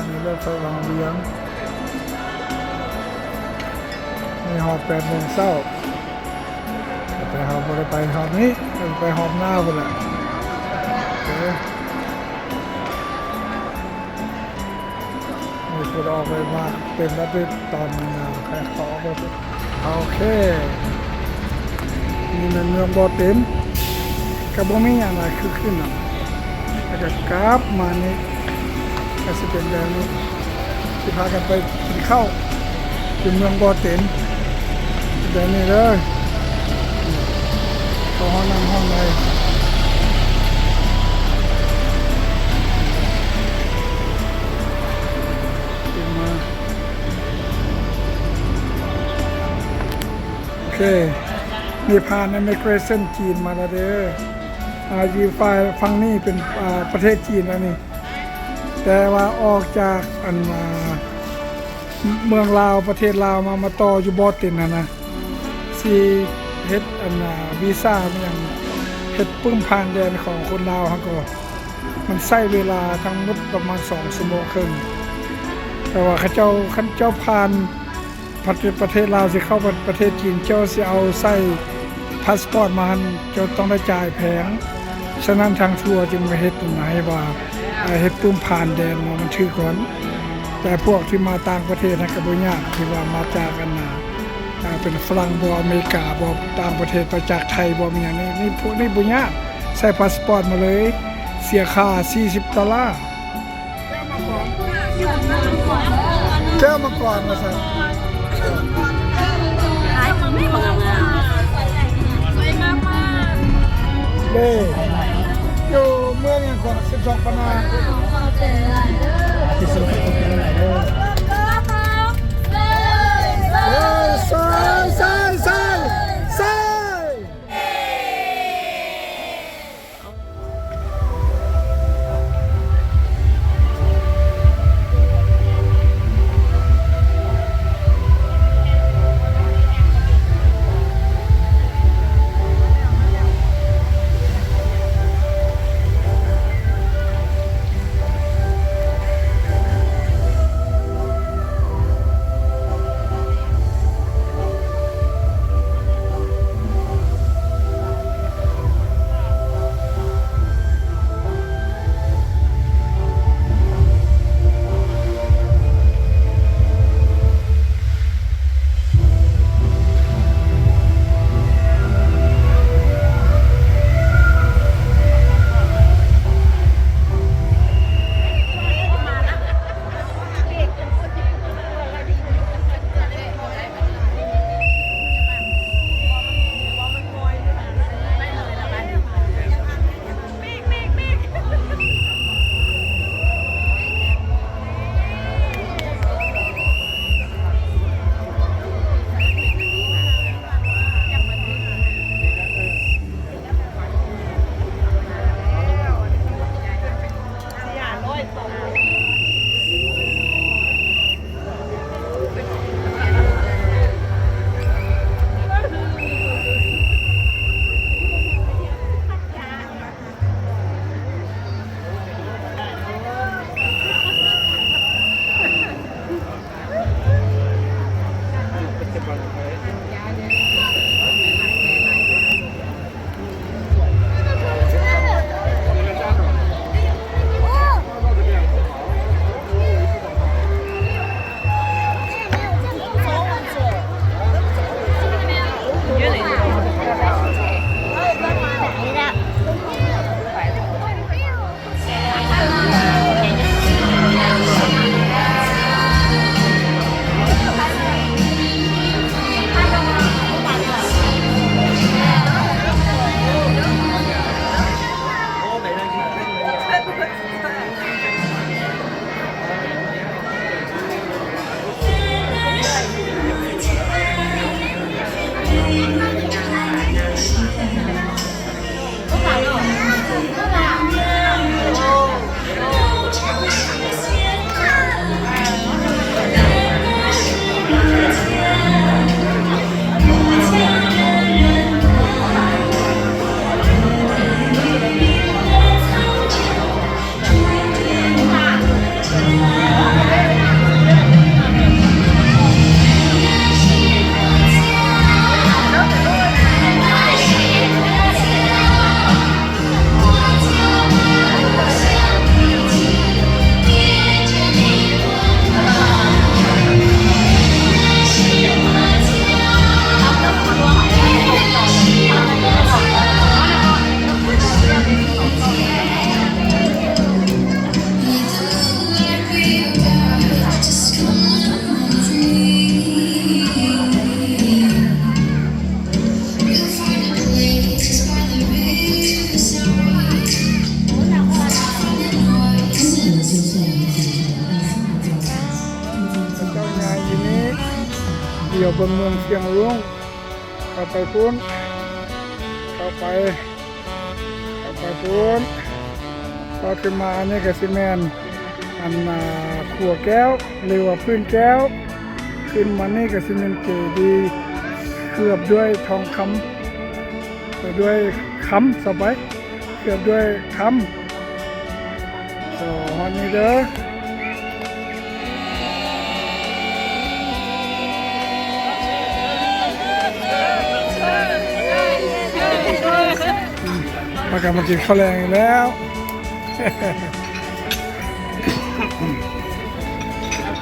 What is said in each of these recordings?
ນີ້ລົດໄຟວັງວຽງ ນີ້ຮອດແປດໂມງເຊົ້າ ແຕ່ເຮົາບໍ່ໄດ້ໄປຮອບນີ້ ເຮົາໄປຮອບໜ້າພຸ້ນແຫຼະ. ໂອເຄ ມີຄົນອອກໄປມາເຕັມແລ້ວ ຕອນນີ້ນະ ໃຜເຂົາອອກໄປ ໂອເຄ ນີ້ແມ່ນເມືອງບໍ່ເຕັນ ກໍບໍ່ມີຫຍັງຫຼາຍ ຄືຄືນນະ ແລ້ວກໍກັບມານີ້ ກໍຊິເປັນແບບນີ້ ຊິພາກັນໄປກິນເຂົ້າຢູ່ເມືອງບໍ່ເຕັນ ແບບນີ້ເດີ ເຂົ້າຫ້ອງນ້ຳຫ້ອງໃດ ຂຶ້ນມາ. ໂອເຄ ນີ້ຜ່ານ immigration ຈີນມາແລ້ວເດີ ອາ ຢູ່ຝ່າຍຝັ່ງນີ້ເປັນ ອາ ປະເທດຈີນແລ້ວນີ້ ແຕ່ວ່າອອກຈາກ ອັນ ອາ ເມືອງລາວ ປະເທດລາວມາ ມາຕໍ່ຢູ່ບໍ່ເຕັນຫັ້ນນະ ຊິເຮັດ ອັນ ອາ ວີຊາຫຍັງ ເຮັດປຶ້ມຜ່ານແດນຂອງຄົນລາວຫັ້ນກໍ ມັນໃຊ້ເວລາທັງໝົດປະມານສອງຊົ່ວໂມງເຄິ່ງ ແຕ່ວ່າເຂົາເຈົ້າ ຄັນເຈົ້າຜ່ານ ປະເທດ ປະເທດລາວຊິເຂົ້າປະ ປະເທດຈີນ ເຈົ້າຊິເອົາໃສ່ພາສປອດມາຫັ້ນ ເຈົ້າຕ້ອງໄດ້ຈ່າຍແພງ. ສະນັ້ນທາງທົວຈຶ່ງມາເຮັດອັນໃຫ້ວ່າ ເຮັດປຶ້ມຜ່ານແດນວ່າມັນຖືກກ່ອນ. ແຕ່ພວກທີ່ມາຕ່າງປະເທດນັ້ນກໍບໍ່ຍາກ ທີ່ວ່າມາຈາກອັນນ່າ ເປັນຝຣັ່ງບໍ ອາເມລິກາບໍ ຕ່າງປະເທດ ໄປຈາກໄທບໍ ມີຫຍັງນີ້ ນີ້ ພວກນີ້ບໍ່ຍາກ ໃສ່ພາສປອດມາເລີຍ ເສຍຄ່າສີ່ສິບໂດລາ. ເຈີມາກ່ອນ ເຈີມາກ່ອນວ່າຊັ້ນ ເດ້ ຢູ່ເມືອງຫຍັງເກາະ ສິບສອງປະນາ ເອີ ຊາຍ ຊາຍ ຊາຍ ຊາຍ. ດຽວເບິ່ງເມືອງຊຽງຮຸ້ງ ເຂົ້າໄປພຸ້ນ ເຂົ້າໄປ ເຂົ້າໄປພຸ້ນ ຕໍ່ຂຶ້ນມາອັນນີ້ກໍຊິແມ່ນ ອັນ ອ່າ ຂົວແກ້ວ ຫຼືວ່າພື້ນແກ້ວ ຂຶ້ນມານີ້ກໍຊິແມ່ນເຈດີ ເກືອບດ້ວຍທອງຄຳ ເກືອບດ້ວຍຄຳ ເຂົ້າໄປ ເກືອບດ້ວຍຄຳ ໂອ້ ຮອດນີ້ເດີ ພາກັນມາກິນເຂົ້າແລງອີກແລ້ວ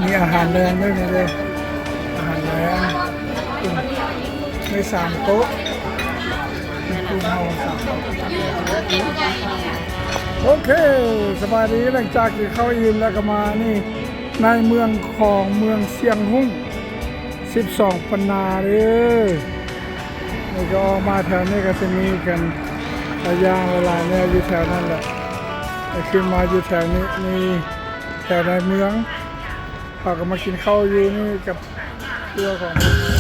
ມີອາຫານແລງເດີນີ້ເດີ ອາຫານແລງ ມີສາມໂຕະ ມີກຸ່ມເຮົາສາມໂຕະ ໂອເຄ ສະບາຍດີ ຫຼັງຈາກກິນເຂົ້າອີ່ມແລ້ວກໍມານີ້ ໃນເມືອງຂອງເມືອງຊຽງຮຸ້ງ ສິບສອງປັນນາເດີ ນີ້ກໍອອກມາແຖວນີ້ກໍຊິມີກັນຫຼາຍຢ່າງຫຼາຍໆແນວຢູ່ແຖວນັ້ນແຫຼະ ແລະຂຶ້ນມາຢູ່ແຖວນີ້ ມີແຖວໃນເມືອງ ເຮົາກໍມາກິນເຂົ້າຢູ່ນີ້ກັບຄົວຂອງ